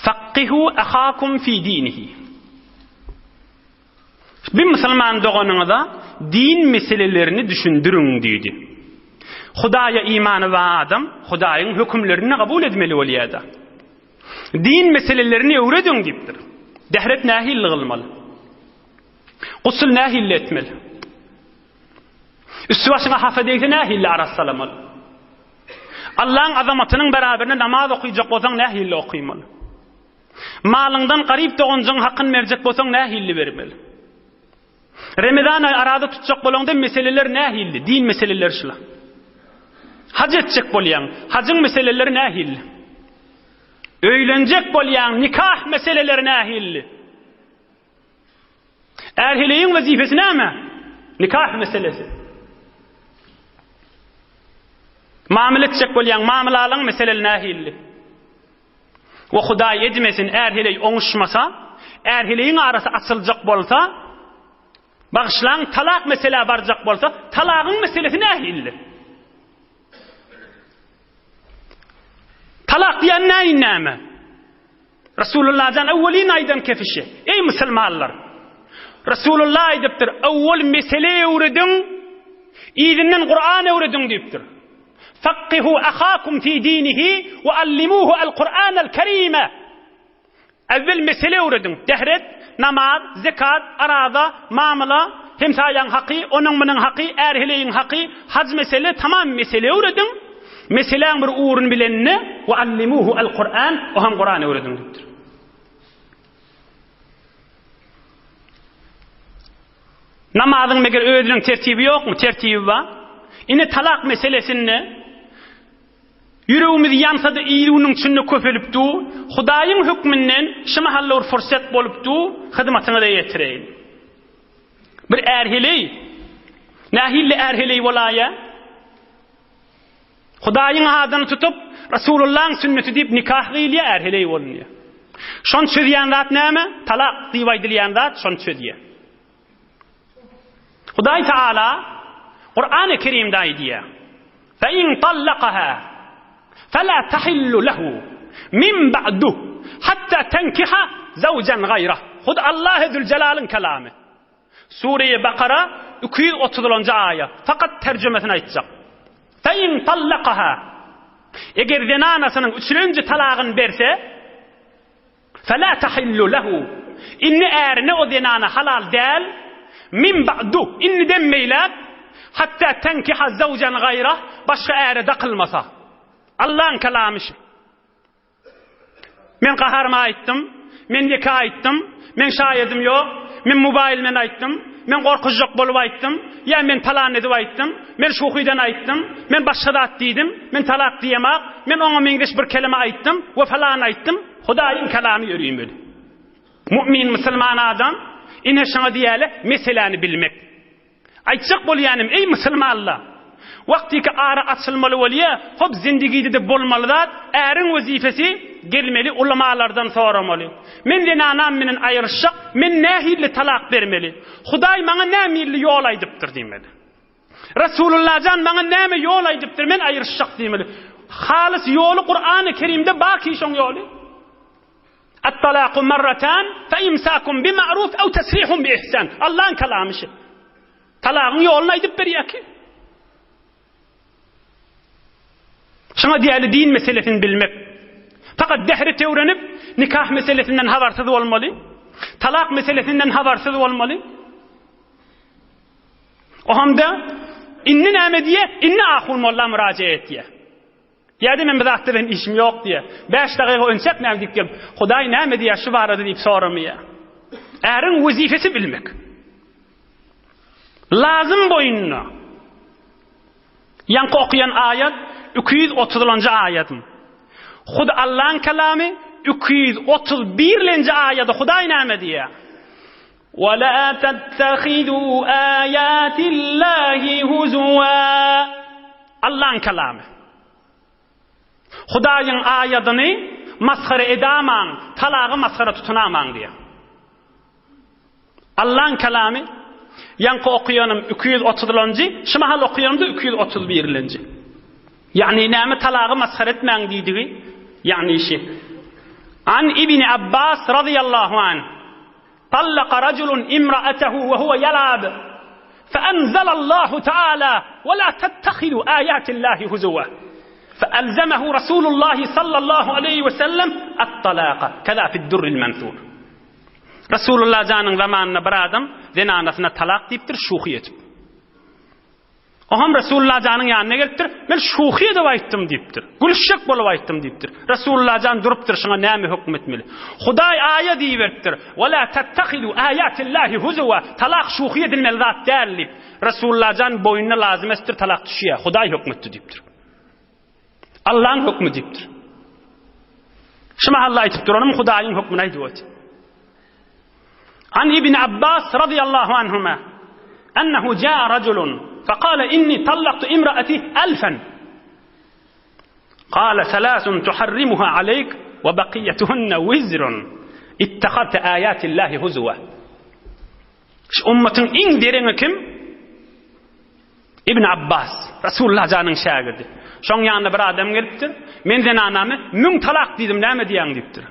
Fakkihu ahakum fi dinihi. Bir musulman doganyňyza din meselelerini düşündiriň diýdi. Hudaýa imany bar adam Hudaýyň hökümlerini kabul etmeli bolýar-da. Din meselelerini öwrediň diýipdir. Dähret nähili gylmaly? Gusul nähili etmeli? Üsti başyňa hapa degse nähili arassalamaly? Allaň azamatynyň beraberinde namaz okyjak bolsaň nähili okymaly? Malyňdan garyp doganjygyň hakyny berjek bolsaň nähili bermeli? Remezan aýy araza tutjak bolaňda meseleler nähili? Din meseleleri şular. Haj etjek bolýaň, hajyň meseleleri nähili? Öýlenjek bolýaň, nikah meseleleri nähili? Är-heleýiň wezipesi näme? Nikah meselesi. Mamyl etjek bolýaň, mamylalaň meseleleri nähili? We Hudaý edmesin är-heleý oňuşmasa, är-heleýiň arasy açyljak bolsa, bagyşlaň talak meselä barjak bolsa, talagyň meselesi nähilli? Talak diýen näin näme? Rasulullah jan öwwelin aýdan kefişi. Eý musulmanlar! Rasulullah aýdypdyr, öwwel mesele öwrediň, yzyndan Kur'an öwrediň diýipdir. Fakkihu ahakum fi dinihi we allimuhu al-Kur'an al-Kerime. Äwwel mesele öwrediň. Dehret, namaz, zekat, araza, mamyla, hemsaýaň haky, onuň-munuň haky, är-heleýiň haky, haj mesele, tamam mesele öwrediň. Meseläň bir ugruny bilenine we allimuhu al-Kur'an, o hem Kur'an öwrediň diýipdir. Namazyň meger özüniň tertibi ýokmy? Tertibi bar. Ine talak meselesinde ýüregimiz ýansa-da ýüreginiň içinde köpelip dur. Hudaýyň hökmünden şu mahal bir fursat bolup dur, hyzmatyňyza ýetireýin. Bir är-heleý nähili är-heleý bolaýa? Hudaýyň adyny tutup, Resulullahyň sünneti diýip nikah gyýylýar, är-heleý bolunýar. Şony çözýän zat näme? Talak diýip aýdylýan zat şony çözýär. Hudaý Teala Kur'an-ı Kerimde aýdýar. Fe in tallakaha fela tahillu lehu min ba'du hatta tenkiha zawjan gaýrah. Hud Allah Zülcelalyň kelamy. Sure-i Bakara 230-njy aýat. Fakat terjümesini aýtjak. Fe in tallakaha Eger zenanasynyň üçünji talagyny berse, Fela tahillu lehu, Indi ärine o zenana halal däl, min ba'du, indiden beýläk, hatta tenkiha zawjan gaýrah, başga äre dakylmasa. Allaň kelamy şu. Men gaharyma aýtdym, men ýeke aýtdym, meň şaýadym ýok, men mobaýlmen aýtdym, men gorkuzjak bolup aýtdym, ýa men palan edip aýtdym, men şuhydan aýtdym, men başga zat diýdim, men talak diýemak, men oňa meňzeş bir keleme aýtdym we falan aýtdym, Hudaýyň kelamy ýörimeli. Mu'min musulman adam ine şoňa diýäle meseläni bilmek. Aýtjak bolýanym eý musulmanlar! Wagtyky ara açylmaly bolýa, hop zindigide-de bolmaly zat, äriň wezipesi gelmeli ulamalardan soramaly. Men zenanam menen aýryşjak, men nähilli talak bermeli? Hudaý maňa nämilli ýol aýdypdyr diýmeli. Resulullajan maňa näme ýol aýdypdyr, men aýryşjak diýmeli. Halys ýoly Kurany Kerimde baki şoň ýoly. At-talaku marratan fe imsakun bi ma'ruf ew tesrihun bi ihsan. Allaň kalamy şu. Talagyň ýoluny aýdyp berýär ki. Şuňa diýeli din meselesini bilmek. Fakat dehri öwrenip nikah meselesinden habarsyz bolmaly. Talak meselesinden habarsyz bolmaly. O hamda indi näme diýe? Indi ahun molla müraje etýär. Ýa-da men bu zatda bilen işim ýok diýýär. Bäş dagyga önçek näme diýip gelip, Hudaý näme diýýär şu barada diýip soramaýar. Äriň wezipesi bilmek. Lazym boýnuna. Ýaňky okaýan aýat 230-njy aýadym. Hud Allaň kelamy 231-nji aýady Hudaý näme diýýär? Wa la tattahidu ayatillahi huzwa. Allaň kelamy. Hudaýyň aýadyny masgara edamaň, talagy masgara tutunamaň diýýär. Allaň kelamy ýaňky okaýanym 230-njy, şu mahal okaýanym-da 231-nji. Ýagny näme talagy masgara etmäň diýdigi, ýagny şi. An Ibn Abbas radiyallahu anh Tallaka rajulun imra'atahu we huwa ýalab. Fe'enzel Allahu Teala we la tettehidu ayatillahi huzuwa. Fe'elzemehu Rasulullahi sallallahu aleyhi we sellem at-talaka. Keza fid-durril mensur. Rasulullah janyň zamanynda bir adam zenanasyna talak diýipdir, şuhy etip. Oham Resulullah janyň ýanyna gelipdir, men şuhy edip aýtdym diýipdir. Gülüşjek bolup aýtdym diýipdir. Resulullah jan durupdyr, şuňa näme höküm etmeli? Hudaý aýa diýiberipdir. Wa la tattahidu ayatillahi huzuwa. Talak şuhy edilmeli zat däl diýip. Resulullah jan boýnuna lazym etipdir, talak düşýär. Hudaý höküm etdi diýipdir. Allaň hökmi diýipdir. Şu mahalla aýtyp duranym Hudaýyň hökmüni aýdyp otyr. An Ibn Abbas radiyallahu anhuma ennehu jaa raculun fekale inni tallaktu imraati alfen. Kale selasun tuharrimuha aleyk. We bakiýetuhunne wizrun. Ittehazte aýatillahi huzuwa. Şu ummatyň iň dereňi kim? Ibn Abbas, Rasulullah janyň şägirdi. Şoň ýanyna bir adam gelipdir. Men zenanamy 1000 talak diýdim, näme diýýäň diýipdir.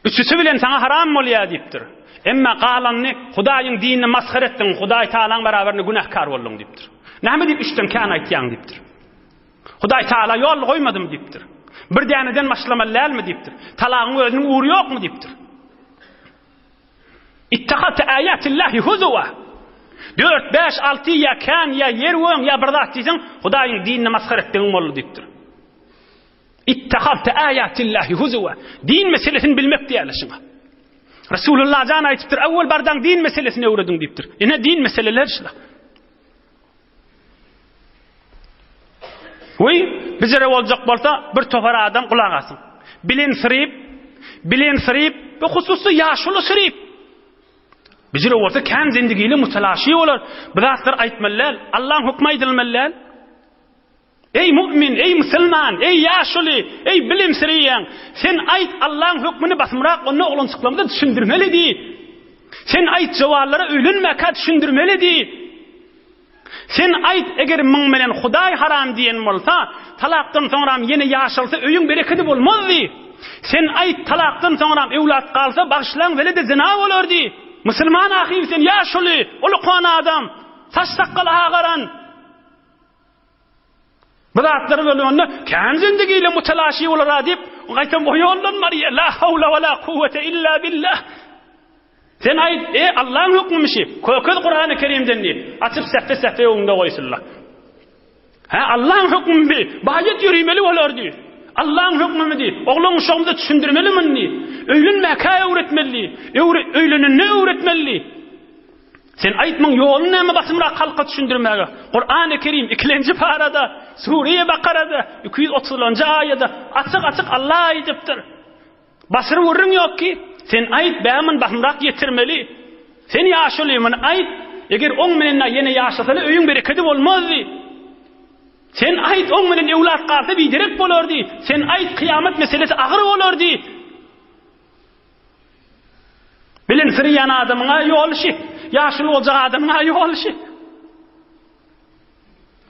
Üçüsi bilen saňa haram bolýar diýipdir. Emma galanyny Hudaýyň dinini masgara etdiň, Hudaý Tagalaň barabarynda günäkär bolduň diýipdir. Näme diýip üçden kän aýtýaň diýipdir. Hudaý Tagala ýol goýmadymy diýipdir. Bir däneden başlamaly dälmi diýipdir. Talagyň özüniň ugry ýokmy diýipdir. Ittehazte aýatillahi huzuwa. Dört, bäş, alty ýa kän ýa ýer göň ýa bir zat diýseň, Hudaýyň dinini masgara etdigiň boldy diýipdir. Ittehazte aýatillahi huzuwa. Din meselesini bilmek diýýärler şuňa. Resulullah jan aýdypdyr, awwal bardaň din meselesini öwrediň diýipdir. Ine din meseleleri şular. Weý, bijere boljak bolsa, bir topar adam gulak asyn. Bilen syryp, bilen syryp, we hususy ýaşuly syryp. Bijere bolsa kän zendigili mutalaşy bolar. Bu zatlar aýtmaly däl. Allaň hukmy aýdylmaly däl. Eý mu'min, eý musulman, eý ýaşuly, eý bilim syryýan, sen aýt Allaň hökmüni basymrak onda oglanjyklarymyza düşündirmeli diý. Sen aýt jowanlara öýlenmäkä düşündirmeli diý. Sen aýt eger muň menen Hudaý haram diýen bolsa, talakdan soňram ýene ýaşalsa öýüň berekedi bolmaz diý. Sen aýt talakdan soňram öwlat galsa bagyşlaň welede zyna bolar diý. Musulman ahyry sen ýaşuly, ulukan adam, saç-sakgal agaran. Bu zatlar bolanda kän zindigiyle mutalaşy bolar diýip, gaýtam o ýoldan barýar. La hawla we la kuwwete illa billah. Sen aýt, e Allahyň hökmümişi, kökez Kurany Kerimden diýip, açyp sähbe-sähbe öňünde goýsunlar. Hä, Allahyň hökmümi, baýat ýörimeli bolar diýip. Allahyň hökmümi diýip, oglan uşagymyza düşündirmeli muny diýip. Öýlenmäkä öwretmeli diýip, öýlenende öwretmeli diýip. Sen aýtmaň ýoluny näme basymrak halka düşündirmäge. Kurany Kerim ikilenji parada, Sure-i Bakarada, 230-njy aýada açyk-açyk Allah aýdypdyr. Basyr gürrüň ýok ki, sen aýt bä muny basymrak ýetirmeli. Sen ýaşuly muny aýt, eger oň menen ýene ýaşasaly öýüň berekedi bolmazdy. Sen aýt oň menen öwlat galsa biderek bolardy. Sen aýt kyýamat meselesi agyr bolardy. Bilen syrýan adamyň-a ýoly şi. Ýaşuly boljak adamyň-a ýoly şi.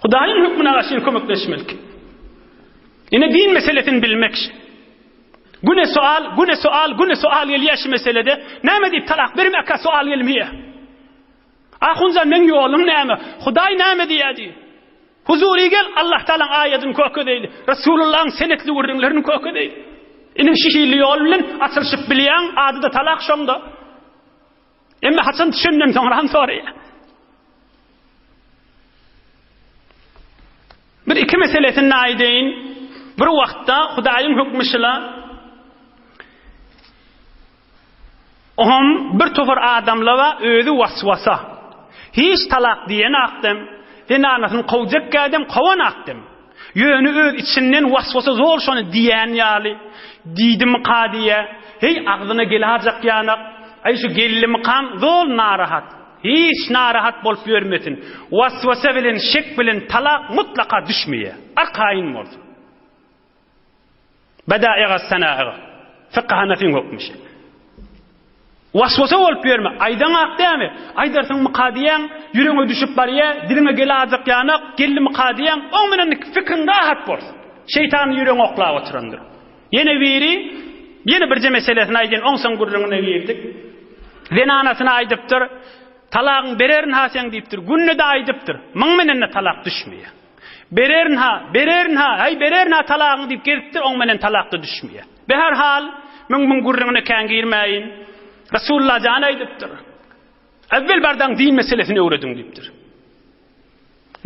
Hudaýyň hökmüne garşy kömekleşmelik. Ine din meselesini bilmek şi. Güne sual, güne sual, güne sual gelýär şu meselede. Näme diýip talak bermäkä sual gelmeýär. Ahunjan meň ýolum näme? Hudaý näme diýýär diý. Huzury gel, Allah Tagalaň aýadyny kökezeýli. Resulullahyň senetli gürrüňlerini kökezeýli. Ine şu hili ýol bilen açylyşyp bilýäň, ady-da talak şoňda. Emma haçan düşenden soňra hem soraýar. Bir iki meselesini aýdaýyn. Bir wagtda Hudaýyň hökmi şyla Oňam bir topar adamlaba özi waswasa. Hiç talak diýen akdem, zenanasyny kowjak gädem kowan akdem. Ýöne öz içinden waswasa zor şony diýän ýaly, diýdimika diýä, heý agzyna gelajak ýanak, aý şu geldimikam zol narahat. Hiç narahat bolup ýörmesin. Waswasa bilen şek bilen talak mutlaka düşmeýär. Arkaýyn bolsun. Bedaiga senaiga. Fykh Hanefiň hökmi şeýle. Waswasa bolup ýörme. Aýdaňak dämi? Aýdarsyň myka diýýäň, ýüregiňe düşüp barýa, diliňe gelajak ýanak, geldi myka diýýäň, oň bilen pikiriň rahat bolsun. Şeýtan ýüregiňi oklap oturandyr. Ýene biri, ýene birje meselesini aýdýan, oňsoň gürrüňine girdik. Zenanasyna aýdypdyr, Talagyň bererin-ha seň diýipdir. Günde-de aýdypdyr. Muň menen-de talak düşmeýär. Bererin-ha, bererin-ha, häý, bererin-ha talagyňy diýip gezipdir, oň menen talak-da düşmeýär. Beherhal, müň-müň gürrüňine kän girmäýin. Resulullah jan aýdypdyr. Äwwel bardaň din meselesini öwrediň diýipdir.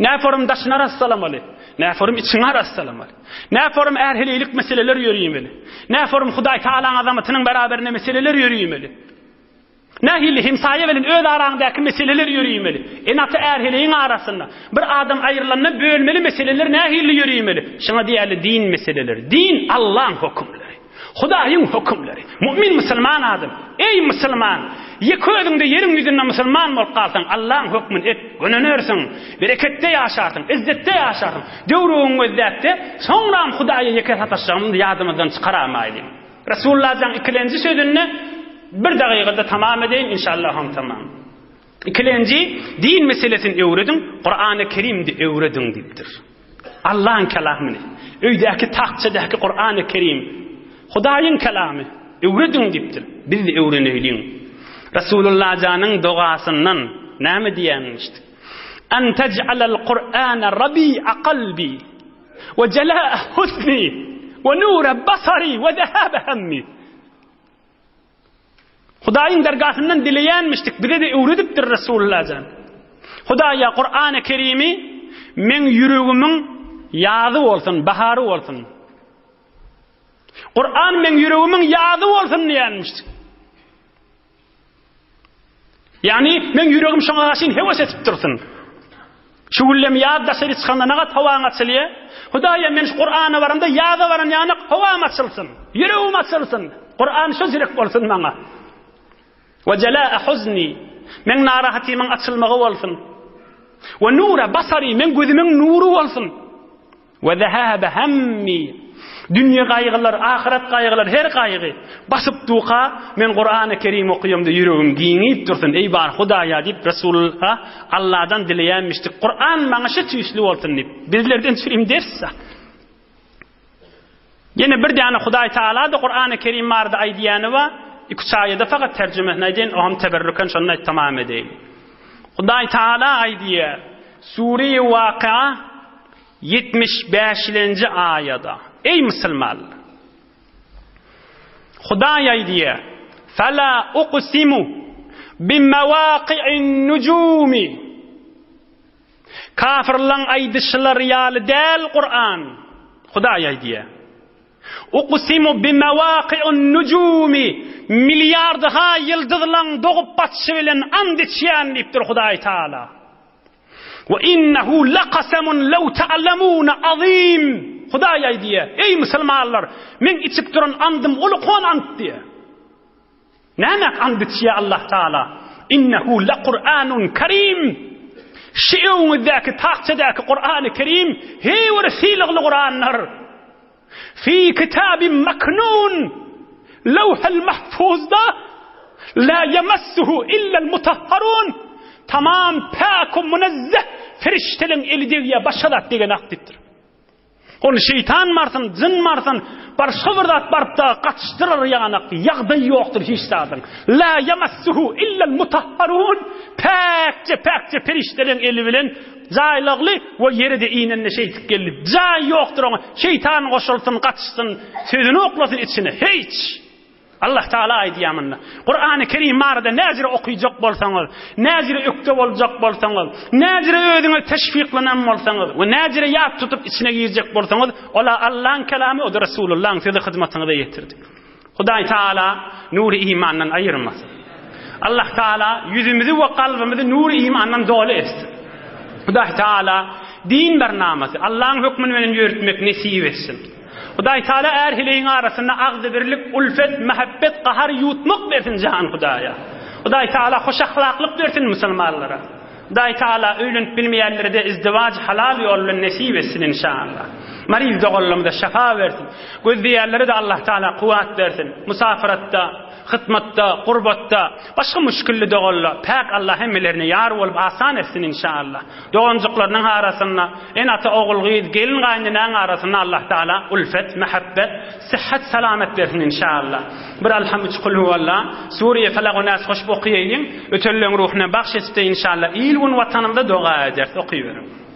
Näforum daşyny arassalamaly, näforum içiňi arassalamaly. Näforum är-heleýlik meseleler ýörüýmeli. Näforum Hudaý Tagalaň azamatynyň beraberinde meseleler ýörüýmeli. Nähili hemsaýa bilen öz araňdaky meseleler ýöriýmeli? Ene-ata är-heleýiň arasynda bir adam aýrylanda bölmeli meseleler nähili ýöriýmeli? Şuňa diýýärler din meseleleri. Din Allaň hökümleri. Hudaýyň hökümleri. Mu'min musulman adam. Eý musulman! Ýeke özüňde ýeriň ýüzünde musulman bolup galsaň, Allaň hökmüni et, gönenersiň, bereketde ýaşarsyň, yzzetde ýaşarsyň. Döwrügiňi gözläpde, soňram Hudaýa ýeke sataşjagymyzy ýadymyzdan çykaramaýlyň. Resulullajan ikilenji sözünde bir dagygada tamam edeýin, inşallah oň tamam. Ikilenji din meselesini öwrediň, Kurany Kerimdi öwrediň diýipdir. Allaň kelamyny, öýdäki tagtçadaky Kurany Kerim, Hudaýyň kelamy, öwrediň diýipdir. Biz-de öwreneýliň. Resulullah janyň dogasyndan näme diýýänini eşitdik. An tej'alal Kur'ana rabi'a kalbi we jela'a huzni we nura basari we zehaba hemmi. Hudaýyň dergahyndan dileýänmişdik, bize-de öwredipdir Resulullah jan. Hudaýa Kur'an-ı Kerimi meň ýüregimiň ýazy bolsun, bahary bolsun. Kur'an meň ýüregimiň ýazy bolsun diýenmişdik. Ýagny meň ýüregim şoňa gaşyn höwes edip dursun. Şu güllem ýaz daşary çykanda nagat howaň açylýar. Hudaýa men şu Kur'ana baramda ýaza baran ýanak howam açylsyn. Ýüregim açylsyn. Kur'an şo jürek bolsun maňa. We jalaa huzni. Meň narahatymyň açylmagy bolsun. We nura basary meň gözümiň nury bolsun. We zehebe hemmi. Dünýe gaýgylar, ahyret gaýgylar, her gaýgy basyp duka, men Kurany Kerim okuyamda ýüregim giňip dursun, eý bar Hudaýa diýip Resulullah Allahdan dileýänmişdik. Kuran maňa şu tüýsli bolsun diýip. Bizlerden çürim ders. Ýene bir däne Hudaý Taala da Kurany Kerim barada aýdýany bar. Iki üç aýada fakat terjimesini aýdaýyn, o hem teberrüken şonda aýt tamam edeýin. Hudaý Taala aýdýar, Sure-i Wakia 75-lenji aýada, Eý musulmanlar! Hudaý aýdýar, Fela uqsimu bimewaqi'in nujumi. Kafirlaň aýdyşlary ýaly däl Kuran. Hudaý aýdýar. Uqsimu bimewaqi'un nujumi. Milliardha ýyldyzlaň dogup batyşy bilen and içýän diýipdir Hudaý Taala. Ve innehu lakasemun lew ta'lemune azim. Hudaý aýdýar, eý musulmanlar, meň içip duran andym uly-kon ant diýýär. Näme and içýär Allah Taala? Innehu lekur'anun kerim. Şu öňüňizdäki tagçadaky Kur'any Kerim heý bir sylagly Kurandyr. Fi kitabin maknun Lewhel mahfuzda la yemassuhu illel mutahharun. Tamam päk we münezzeh ferişteleň eli degýär, başga zat degenak diýipdir. Ony şeýtan barsyn, jyn barsyn, başga bir zat baryp-da gatyşdyrar ýanak, ýagdaý ýokdur hiç zadyň. La ýamassuhu illel mutahharun, päkje, päkje perişdeleň eli bilen jaýlagly we ýere-de inende şeýtip geldi. Jaý ýokdur oňa, şeýtan goşulsyn, gatyşsyn, sözüni oklasyn içine, hiç. Allah Taala aýdýar munda. Kurany Kerim barada näjire okyjak bolsaňyz, näjire ökde boljak bolsaňyz, näjire özüňiz teşwiklanan bolsaňyz we näjire ýat tutup içine girjek bolsaňyz, ola Allaň kelamy, o-da Resulullaň sözi hyzmatyňyza ýetirdik. Hudaý Taala nury imandan aýyrmasyn. Allah Taala ýüzümizi we kalbymyzy nury imandan doly etsin. Hudaý Taala din barnamasy, Allaň hökmüni bilen ýöritmek nesip etsin. Hudaý Taala är heleýiň arasynda agzybirlik, ulfet, mähebbet, gahar ýuwutmak bersin jan Hudaýa. Hudaý Taala hoş ahlaklyk bersin musulmanlara. Hudaý Taala öýlenip bilmeýänlerede izdiwaç halal ýol bilen nesip etsin inşallah. Maryz doganlarymyza şafa bersin. Gözleýänlerede Allah Taala kuwwat bersin. Musafiratda, hytmatda, gurbatda, başga müşkilli doganlar päk Allah hemmelerine ýar bolup asan etsin inşallah. Doganjyklarynyň arasynda, ene-ata, ogul-gyz, gelin-gaýynenäň arasynda Allah Tagala ulfet, mähebbet, syhhat, salamat bersin inşallah. Bir Alham üç Kulhuwalla, Sure Felak we Nas goşup okaýaýyň, ötenleň ruhuna bagş etip-de inşallah il-gün watanymyza doga ederis, okyberiň.